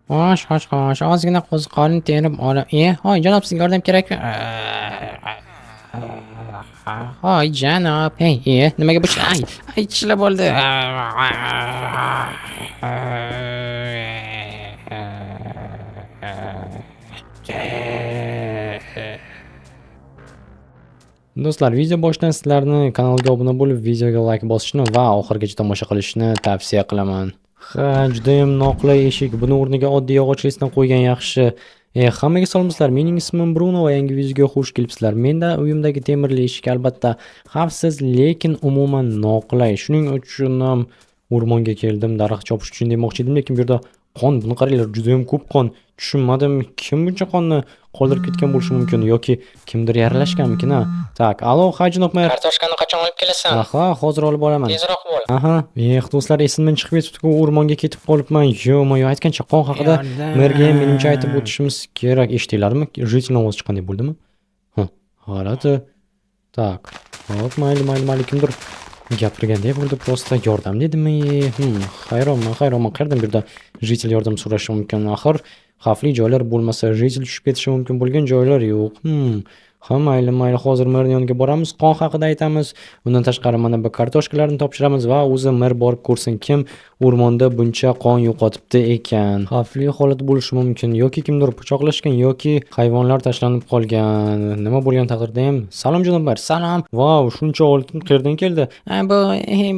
Xo'sh, xo'sh, xo'sh. Ozgina qo'ziqorin terib olib. Hoy, janob, sizga yordam kerakmi? Hoy, janob. Hey, nimaga bu ay, ay, tishlab oldi. Do'stlar, video boshidan sizlarni kanalga obuna bo'lib, videoga like bosishni va oxirigacha tomosha qilishni tavsiya qilaman. Ha, judayam noqulay eshik. Buni o'rniga oddiy yog'ochlisini qo'ygan yaxshi. Hammaga salomsizlar. Mening ismim Bruno va yangi videoga xush kelibsizlar. Menda uyimdagi temirli eshik albatta xavfsiz, lekin umuman noqulay. Shuning uchun ham o'rmonga keldim, daraxt chopish uchun demoqchi edim, lekin bu yerda qon, buni qaranglar, judayam ko'p qon. Tushunmadim, kim buncha qonni qoldirib ketgan bo'lishi mumkin yoki kimdir yaralashganmikin, a? Так, alo, ha, janob mer. Kartoshkani qachon olib kelasan? Aha, hozir olib boraman. Tezroq bo'l. Aha, eh, do'stlar, esimdan chiqib ketibdi-ku, o'rmonga ketib qolibman. Yo-moyo, aytgancha qon haqida Yordam. merga ham menimcha aytib o'tishimiz kerak. Eshitdinglarmi? Житель ovozi chiqqandek bo'ldimi? Ha, g'alati. Так, hop, mayli, mayli, mayli, kimdir gapirgandek bo'ldi, просто yordam dedimi? Hayronman, hayronman. Qayerdan bu yerda житель yordam so'rashi mumkin? Axir xavfli joylar bo'lmasa, житель tushib ketishi mumkin bo'lgan joylar yo'q. Ha, mayli, mayli, hozir merning yoniga boramiz, qon haqida aytamiz. Undan tashqari mana bu kartoshkalarni topshiramiz va o'zi mer borib ko'rsin, kim o'rmonda buncha qon yo'qotibdi ekan. Xavfli holat bo'lishi mumkin yoki kimdir pichoqlashgan yoki hayvonlar tashlanib qolgan. Nima bo'lgan taqdirda ham, salom, janob mer, salom. Vau, shuncha oltin qayerdan keldi? Ha, bu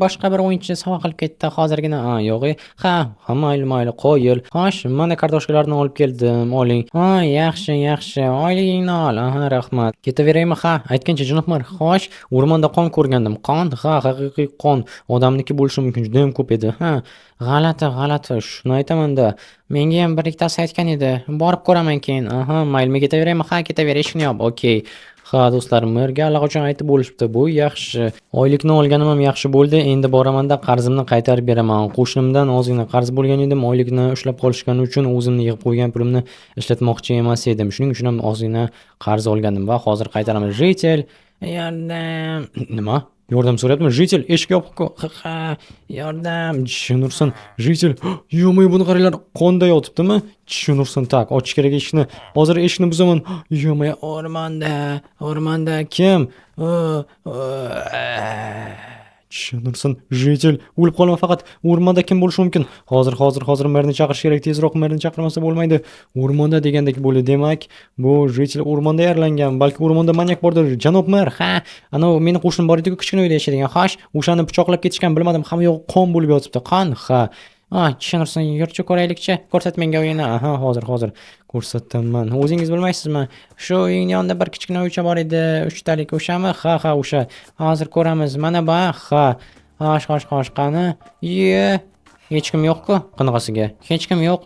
boshqa bir o'yinchi sovg'a qilib ketdi hozirgina. Ha, yo'q, ha, ha, mayli, mayli, qoyil. Xo'sh, mana kartoshkalarni olib keldim, oling. Ha, yaxshi, yaxshi. Oyligingni ol. Aha, rahmat. Ketaveraymi? Ha, aytgancha, janob mer, xo'sh, o'rmonda qon ko'rgandim. Qon? Ha, haqiqiy qon. Odamniki bo'lishi mumkin, judayam ko'p edi. Ha, g'alati, g'alati. Shuni aytaman-da. Menga ham bir ikkitasi aytgan edi. Borib ko'raman keyin. Aha, mayli, men ketaveraymi? Ha, ketaver, eshikni yop. Okey. Ha, do'stlar, merga allaqachon aytib bo'lishibdi. Bu yaxshi. Oylikni olganim ham yaxshi bo'ldi. Endi boramanda qarzimni qaytarib beraman. Qo'shnimdan ozgina qarz bo'lgan edim. Oylikni ushlab qolishgani uchun o'zimni yig'ib qo'ygan pulimni ishlatmoqchi emas edim. Shuning uchun ham ozgina qarz olgandim va hozir qaytaraman. Житель, Yordam. Nima? Yordam so'rayaptimi? Житель, eshik yopiq-ku. Ha, yordam. Jin ursin. Житель, ё-моё, buni qaranglar, qonda yotibdimi? Jin ursin. Так, ochish kerak eshikni. Hozir eshikni buzaman. Ё-моё, O'rmonda, o'rmonda. Kim? O, o, Jin ursin. Житель, o'lib qolma faqat. O'rmonda kim bo'lishi mumkin? Hozir, hozir, hozir merni chaqirish kerak. Tezroq merni chaqirmasa bo'lmaydi. O'rmonda degandek bo'ldi. Demak, bu житель o'rmonda yaralangan. Balki o'rmonda manyak bordir. Janob mer, Ha, anavi meni qo'shnim bor edi-ku, kichkina uyda yashaydigan. Xo'sh, o'shani pichoqlab ketishgan, bilmadim, hamma yog'i qon bo'lib yotibdi. Qon? Ha. Ah, jin ursin, yurchi ko'raylikchi. Ko'rsat menga uyini. Aha, hozir, hozir ko'rsataman. O'zingiz bilmaysizmi? Shu uyning yonida bir kichkina uycha bor edi, uchtalik, o'shami? Ha, ha, o'sha. Hozir ko'ramiz. Mana bu, Ha. Xo'sh, xo'sh, xo'sh, qani? Iye, hech kim yo'q-ku. Qanaqasiga? Hech kim yo'q.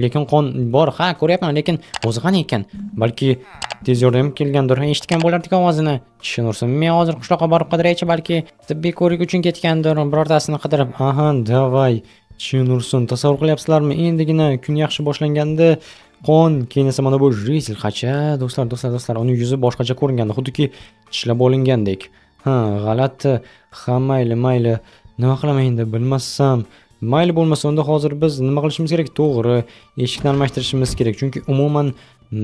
Lekin qon bor. Ha, ko'ryapman, lekin o'zi qani ekan? Balki tez yordam kelgandir. Eshitgan bo'lardik ovozini. Jin ursin. Men hozir qishloqqa borib qidiraychi, balki tibbiy ko'rik uchun ketgandir, birortasini qidirib. Aha, давай. Jin ursin. Tasavvur qilyapsizlarmi? Endigina kun yaxshi boshlangandi. Qon, keyin esa mana bu житель qacha, do'stlar, do'stlar, do'stlar, uning yuzi boshqacha ko'ringandi, xuddiki tishlab olingandek. Ha, g'alati. Ha, mayli, mayli. Nima qilaman endi, bilmasam. Mayli bo'lmasa, unda hozir biz nima qilishimiz kerak? To'g'ri, eshikni almashtirishimiz kerak, chunki umuman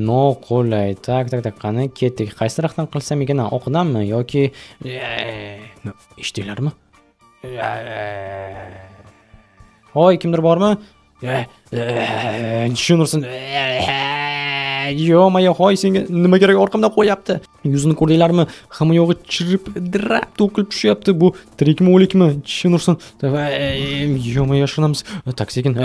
noqulay. Так, так, так, qani ketdik. Qaysi tarafdan qilsam ekan? Oqidanmi yoki eshitdinglarmi? Hoy, kimdir bormi? Jin ursin. Ё-моё, hoy, senga nima kerak, orqamdan qo'yapti. Yuzini ko'rdinglarmi? Hamma yog'i chirib, dirab to'kilib tushyapti. Bu tirikmi, o'likmi? Jin ursin. Ё-моё, yashirinamiz. Так, sekin.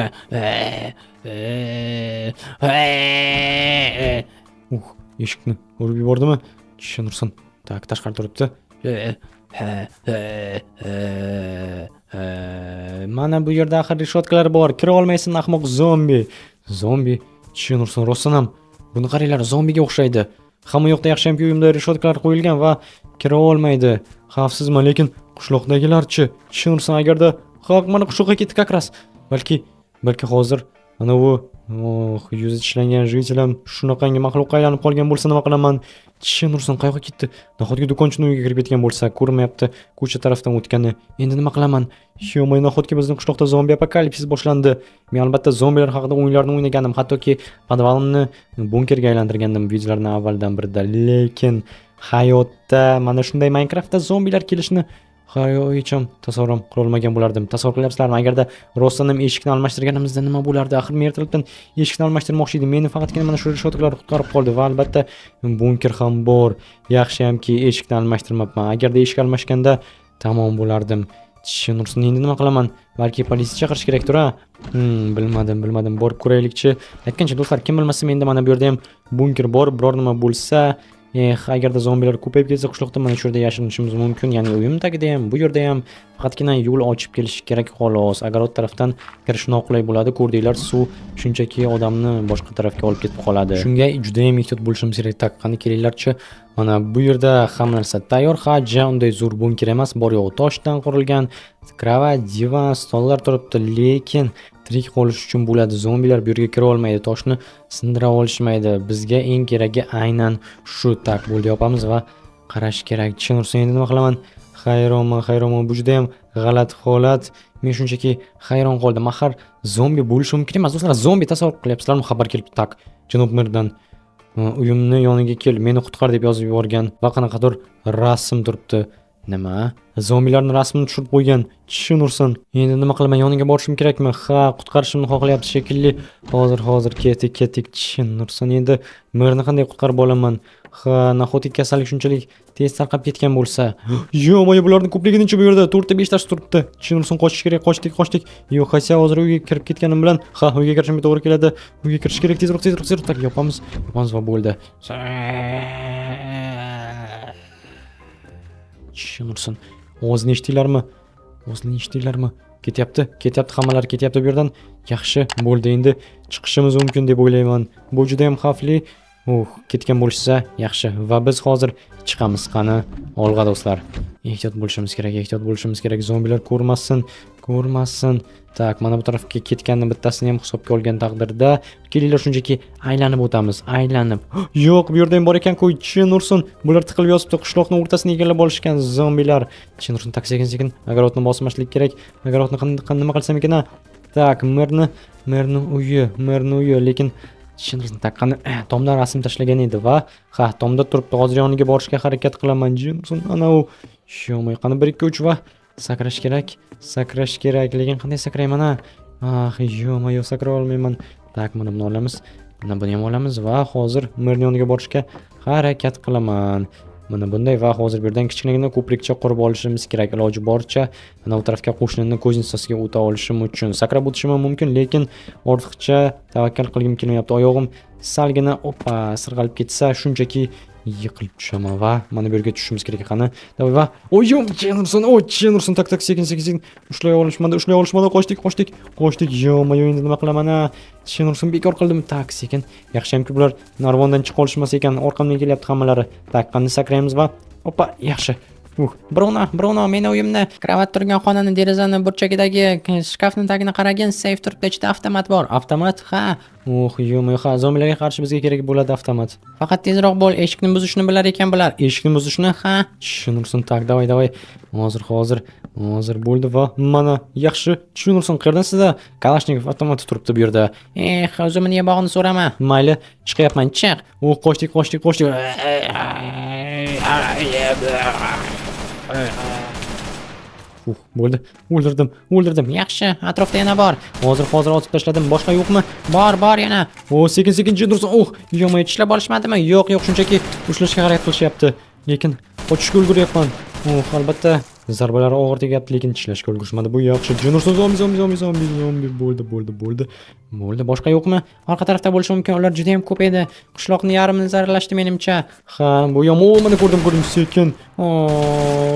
Eshikni urib yubordimi? Jin ursin. Так, tashqarida turibdi. Mana bu yerda axir reshotkalar bor. Kira olmaysan, ahmoq zombi. Zombi. Jin ursin, rostdan ham. Buni qaranglar, zombiga o'xshaydi. Hamma yoqda yaxshiyamki uyimda reshotkalar qo'yilgan va kira olmaydi. Xavfsizman, lekin qishloqdagilarchi? Jin ursin, agarda ha, mana qishloqqa ketdi как раз. Balki hozir ana u Oh, yuzi tishlangan житель ham shunaqangi maxluqqa aylanib qolgan bo'lsa, nima qilaman? Chin ursin, qayoqqa ketdi? Nahotki do'konchini uyiga kirib ketgan bo'lsa, ko'rmayapti ko'cha tarafdan o'tgani. Endi nima qilaman? Ё-моё, nahotki bizni qishloqda zombi apokalipsis boshlandi? Men albatta zombilar haqida o'yinlarni o'ynagandim, hattoki podvalimni bunkerga aylantirgandim videolarni avvaldan birida, lekin hayotda mana shunday Minecraftda zombilar kelishini hech ham tasavvur ham qilolmagan bo'lardim. Tasavvur qilyapsizlarmi? Agarda rostdan ham eshikni almashtirganimizda nima bo'lardi? Axir men ertalabdan eshikni almashtirmoqchi edim. Meni faqatgina mana shu решётка lar qutqarib qoldi va albatta bunker ham bor. Yaxshiyamki, eshikni almashtirmabman. Agarda eshik almashganda, tamom bo'lardim. Chin ursin, endi nima qilaman? Balki politsiya chaqirish kerakdir, a? Bilmadim, bilmadim. Borib ko'raylikchi. Aytgancha, do'stlar, kim bilmasa, menda mana bu yerda ham bunker bor. Biror nima bo'lsa, eh, agarda zombilar ko'payib ketsa qishloqda, mana shu yerda yashirinishimiz mumkin. Ya'ni uyim tagida ham, bu yerda ham, faqatgina yo'l ochib kelish kerak, xolos. Огород tarafdan kirish noqulay bo'ladi. Ko'rdinglar, suv shunchaki odamni boshqa tarafga olib ketib qoladi. Shunga juda ham ehtiyot bo'lishimiz kerak. Так, qani, kelinglarchi. Mana bu yerda hamma narsa tayyor. Ha, ja unday zo'r bunker emas, bor yo'g'i toshdan qurilgan. Кровать, divan, stollar turibdi, lekin tirik qolish uchun bo'ladi. Zombilar bu yerga kira olmaydi, toshni sindira olishmaydi. Bizga eng keragi aynan shu. Так, bo'ldi, yopamiz va qarash kerak. Chin ursin, endi nima qilaman? Hayronman, hayronman. Bu juda ham g'alati holat. Men shunchaki hayron qoldim. Axir zombi bo'lishi mumkin emas, do'stlar. Zombi, tasavvur qilyapsizlarmi? Xabar kelibdi. Так, janob merdan "Uyimni yoniga kel, meni qutqar" deb yozib yuborgan va qanaqadir rasm turibdi. Nima? Zombilarni rasmini tushirib qo'ygan. Chin ursin. Endi nima qilaman? Yoniga borishim kerakmi? Ha, qutqarishimni xohlayapti shekilli. Hozir, hozir, ketdik, ketdik. Chin ursin. Endi merni qanday qutqarib olaman? Ha, nahotki kasallik shunchalik tez tarqab ketgan bo'lsa? Ё-моё, bularning ko'pligi necha bu yerda? To'rtta, beshtasi turibdi. Chin ursin, qochish kerak, qochdik, qochdik. Yo'q, хотя hozir uyga kirib ketganim bilan, ha, uyga kirishimga to'g'ri keladi. Uyga kirish kerak, tezroq, tezroq, tezroq. Так, yopamiz, yopamiz va bo'ldi. Chin ursin. Ovozini eshitdinglarmi? Ovozini eshitdinglarmi? Ketyapti, ketyapti, hammalari ketyapti bu yerdan. Yaxshi, bo'ldi, endi chiqishimiz mumkin deb o'ylayman. Bu juda ham xavfli. Uh, ketgan bo'lishsa yaxshi va biz hozir chiqamiz. Qani, olg'a, do'stlar. Ehtiyot bo'lishimiz kerak, ehtiyot bo'lishimiz kerak. Zombilar ko'rmasin, ko'rmasin. Так, mana bu tarafga ketganni bittasini ham hisobga olgan taqdirda, kelinglar, shunchaki aylanib o'tamiz, aylanib. Yo'q, bu yerda ham bor ekan-ku, chin ursin. Bular tiqilib yotibdi, qishloqni o'rtasini egallab olishgan zombilar. Chin ursin, так, sekin sekin огород ni bosmaslik kerak. Огород ni nima qilsam ekan, a? Так, merni uyi, merni uyi, lekin chin ursin, так, qani, tomdan rasm tashlagan edi va ha, tomda turibdi. Hozir yoniga borishga harakat qilaman. Jin ursin, ana u. Ё-моё, qani, 1 2 3 va sakrash kerak, sakrash kerak, lekin qanday sakrayman, a? Ah, ё-моё, sakra olmayman. Так, mana buni olamiz. Mana buni ham olamiz va hozir merni yoniga borishga harakat qilaman. Mana bunday va hozir bu yerdan kichkinagina ko'prikcha qurib olishimiz kerak, iloji boricha ana u tarafga, qo'shnini кузница siga o'ta olishim uchun. Sakrab o'tishim ham mumkin, lekin ortiqcha tavakkal qilgim kelmayapti. Oyog'im salgina, oppa, sirg'alib ketsa, shunchaki yiqilib tushaman va mana bu yerga tushishimiz kerak. Qani, давай va oyim, chin ursin, o, chin ursin. Так, так, sekin, sekin, sekin. Ushlay olishmadi, ushlay olishmadi. Qochdik, qochdik, qochdik. Ё-моё, endi nima qilaman, a? Chin ursin, bekor qildim. Так, sekin. Yaxshiyamki, bular narvondan chiqa olishmas ekan. Orqamdan kelyapti hammalari. Так, qani, sakraymiz va oppa, yaxshi. Uh, Bruno, Bruno, meni uyimni, кровать turgan xonani derazani burchagidagi shkafni tagini qaragin, seyf turibdi, ichida avtomat bor. Avtomat? Ha, Uh, ё-моё, ha, zombilarga qarshi bizga kerak bo'ladi avtomat. Faqat tezroq bo'l, eshikni buzishni bilar ekan bular. Eshikni buzishni? Ha. Chin ursin, так, давай, давай. Hozir, hozir, hozir bo'ldi va mana, yaxshi. Chin ursin, qayerdan sizda Kalashnikov avtomati turibdi bu yerda? Eh, o'zimni yebog'ini so'rama. Mayli, chiqyapman. Chiq. U, qochdik, qochdik, qochdik. Bo'ldi. O'ldirdim, o'ldirdim. Yaxshi, atrofda yana bor. Hozir, hozir otib tashladim. Boshqa yo'qmi? Bor, bor yana. O, sekin, sekin, chin ursin. Oh, ё-моё, Tishlab olishmadimi? Yo'q, yo'q, shunchaki ushlashga harakat qilishyapti. Lekin qochishga ulguryapman. Oh, albatta zarbalari og'ir tegyapti, lekin tishlashga ulgurishmadi. Bu yaxshi. Jin ursin, zombi, zombi, zombi, zombi, zombi. Bo'ldi, bo'ldi, bo'ldi. Bo'ldi, boshqa yo'qmi? Orqa tarafda bo'lishi mumkin, ular juda ham ko'p edi. Qishloqni yarmini zararlashdi menimcha. Ha, bu yomon, mana ko'rdim, ko'rdim, sekin. O,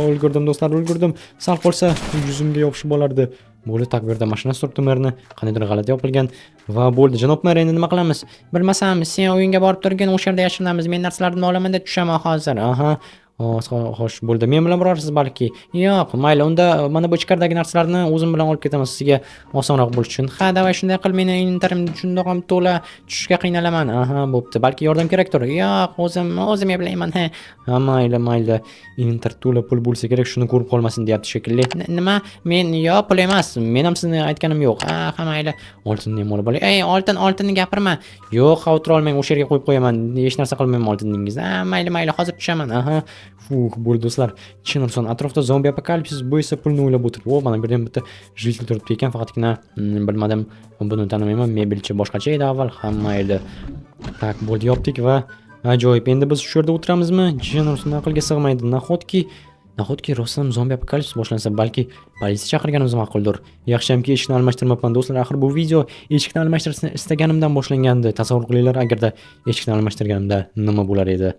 ulgurdim, do'stlar, ulgurdim. Sal qolsa yuzimga yopishib olardi. Bo'ldi, так, bu yerda mashina turibdi merni. Qandaydir g'alati yopilgan va bo'ldi. Janob mer, endi nima qilamiz? Bilmasam, sen uyingga borib turgin, o'sha yerda yashirinamiz. Men narsalarimni olaman deb tushaman hozir. Aha. Xo'sh, bo'ldi. Men bilan borarsiz balki? Yo'q, mayli, unda mana bu ichkaridagi narsalarni o'zim bilan olib ketaman, sizga osonroq bo'lishi uchun. Ha, давай shunday qil, meni inventarim shundoq ham to'la, tushishga qiynalaman. Aha, bo'pti. Balki yordam kerakdir? Yo'q, o'zim eplayman. Ha. Ha, mayli, mayli. Inventar to'la pul bo'lsa kerak, shuni ko'rib qolmasin deyapti shekilli. Nima? Men yo'q, pul emas. Men ham sizni aytganim yo'q. Ha, mayli. Oltinni ham olib olay. Ey, oltin, oltinni gapirma. Yo'q, xavotir olmang, o'sha yerga qo'yib qo'yaman. Hech narsa qilmayman oltiningizni. Ha, mayli, mayli, hozir tushaman. Aha. Fuh, bo'ldi, do'stlar. Chin ursin, atrofda zombi apokalipsis bo'lsa, pulni o'ylab o'tirib. O, mana bu yerda ham bitta житель turibdi ekan, faqatgina bilmadim, buni tanimayman. Mebelchi boshqacha edi avval. Ha, mayli. Так, bo'ldi, yopdik va ajoyib. Endi biz shu yerda o'tiramizmi? Jin ursin, aqlga sig'maydi. Nahotki rostdan zombi apokalipsis boshlansa, balki politsiya chaqirganimiz ma'quldir. Yaxshiyamki, eshikni almashtirmabman, do'stlar. Axir bu video eshikni almashtirishni istaganimdan boshlangandi. Tasavvur qilinglar, agarda eshikni almashtirganimda nima bo'lar edi.